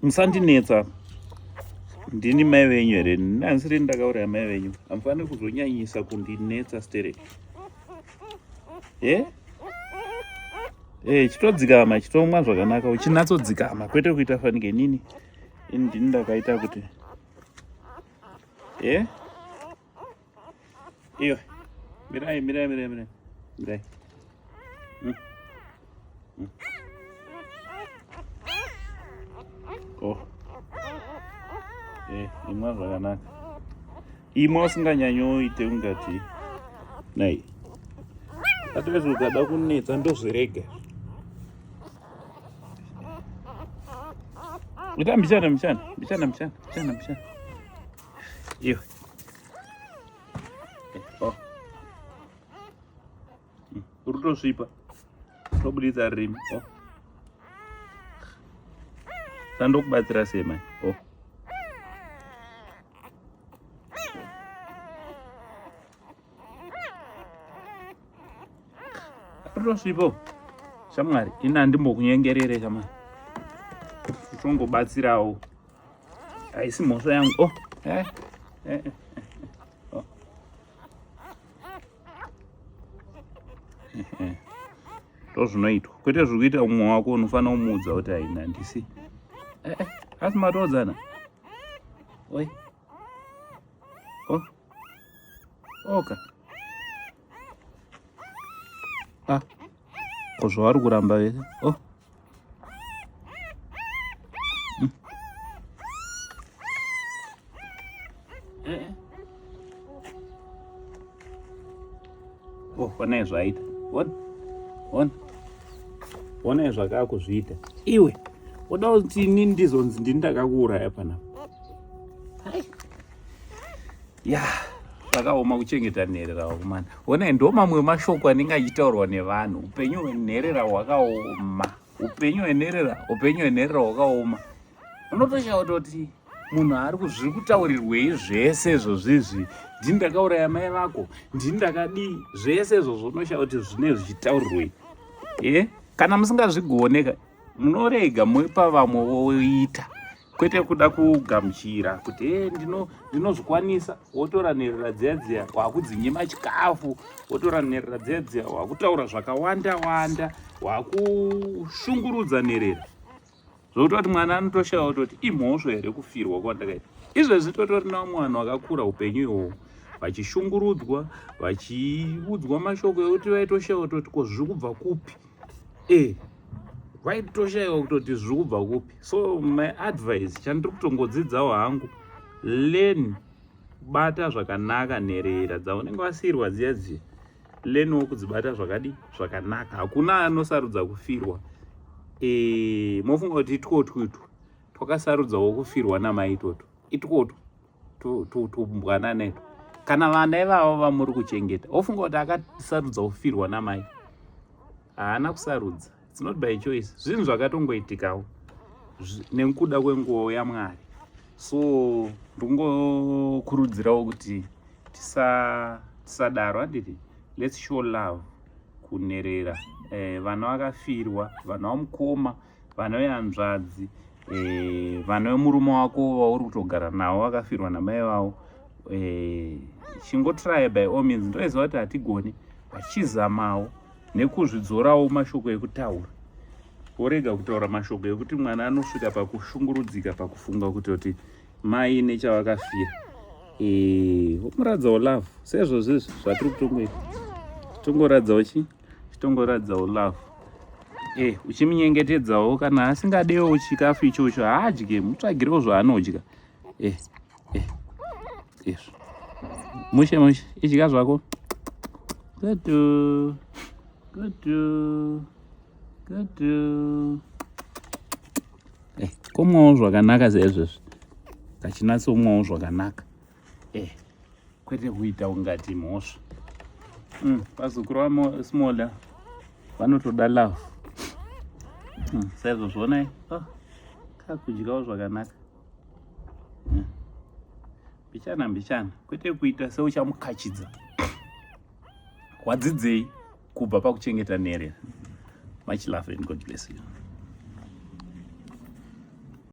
Musandinetsa. Ndini mai venyu here? Handisiri ndakauraya mai venyu. Hamufaniri kuzonyanyisa kundinetsa stereki. Eh? Eh, chitodzikama, chitomwa zvakanaka, uchinatsodzikama kwete kuita fanike nini. Ini ndini ndakaita kuti. Eh? Iyo. Mirai, mirai, mirai, mirai. Mirai. Oh. Eh, imwa zvakanaka. Imwa usinganyanyoite ungati nai. Otherwise ukada kunetsa ndozvirega. Ita mbichana mbichana mbichana mbichana mbichana mbichana. Iyo. Oh. Uri kutosvipa. Tobuditsa rurimi. Oh. Sandokubatsira sei mai? Oh. Rutosvipo. Shamwari, ini handimbokunyengerere shamwari. Tongobatsirawo. Haisi mhosva yangu. Oh. Eh. Eh. eh. Oh. Ndozvinoitwa. Kwete zviri kuita umwe wako unofanira kumuudza kuti haina handisi. Eh, eh. Asi matoodzana. Oi. Oh. Oka. Ah. Ko zvavari kuramba vese. Oh. Eh. Oh, onai zvaita. Ona. Ona. Onai zvakakuzviita. Iwe, woda kuti ini ndizonzi ndini ndakakuuraya panapa. Hai. Ya, zvakaoma kuchengeta nherera vakomana. Onai ndo mamwe mashoko anenge achitaurwa nevanhu. Upenyu hwenherera hwakaoma. Upenyu hwenherera, upenyu hwenherera hwakaoma. Unotoshaya kutoti munhu ari kuzviri kutaurirwei zvese izvozvizvi. Ndini ndakauraya mai vako, ndini ndakadii, zvese izvozvo unoshaya kuti zvinenge zvichitaurirwei. Eh? Kana musingazvigone ka munorega mopa vamwe voita. Kwete kuda kugamuchira kuti e ndinozvikwanisa, wotora nherera dziya dziya wakudzinyima chikafu, wotora nherera dziya dziya wakutaura zvakawanda wanda, wakushungurudza nherera. Zvokuti kuti mwana anotoshaya kutoti imhosva here kufirwa kwandakaita. Izvezvi totori navamwe vanhu vakakura upenyu ihwohwo vachishungurudzwa, vachiudzwa mashoko ekuti vaitoshaya kutoti ko zviri kubva kupi. Eh, vaitoshaiwa kutoti zviri kubva kupi. So my advice chandiri kutongodzidzawo hangu, learn kubata zvakanaka nherera dzaunenge wasiirwa dziya dziya. Learnwo kudzibata zvakadi zvakanaka. Hakuna anosarudza kufirwa. Eh, mofunga kuti itwotwu itwu twakasarudzawo kufirwa namai itwotwu. Itwotwu tumbwanana itwo. Kana vana ivavo vamuri kuchengeta, wofunga kuti akasarudza kufirwa namai? Haana kusarudza. It's not by choice. Zvinhu zvakatongoitikawo nekuda kwenguva yaMwari. So ndingokurudzirawo kuti tisadaro handiti, let's show love kunherera, eh, vana vakafirwa, vana vamukoma, vana vehanzvadzi, eh, vana vemurume wako vauri kutogara navo vakafirwa namai vavo. Eh, chingotry by all means. Ndoziva kuti hatigoni, vachizamawo nekuzvidzorawo mashoko ekutaura, worega kutaura mashoko ekuti mwana anosvika pakushungurudzika pakufunga kutoti mai nechavakafira. Eh, womuradzawo love sezvozvizvi zvatiri kutongoita, tongoradzawo chi chitongoradzawo love. Eh, uchimunyengetedzawo kana asingadewo chikafu ichocho haadye, mutsvagirewo zvaanodya. Eh, eh, izvo mushe mushe, idya zvako. Good, good, good. Eh, komwawo zvakanaka seizvezvi, kachinatsomwawo zvakanaka. Eh, kwete kuita ungati mhosva. Vazukuru vaSmall vanotoda love. Saizvozvo onai. Oh, kakudyawo zvakanaka. Mbichana mbichana, kwete kuita seuchamukachidza. Wadzidzei kubva pakuchengeta nherera? Much love and God bless you.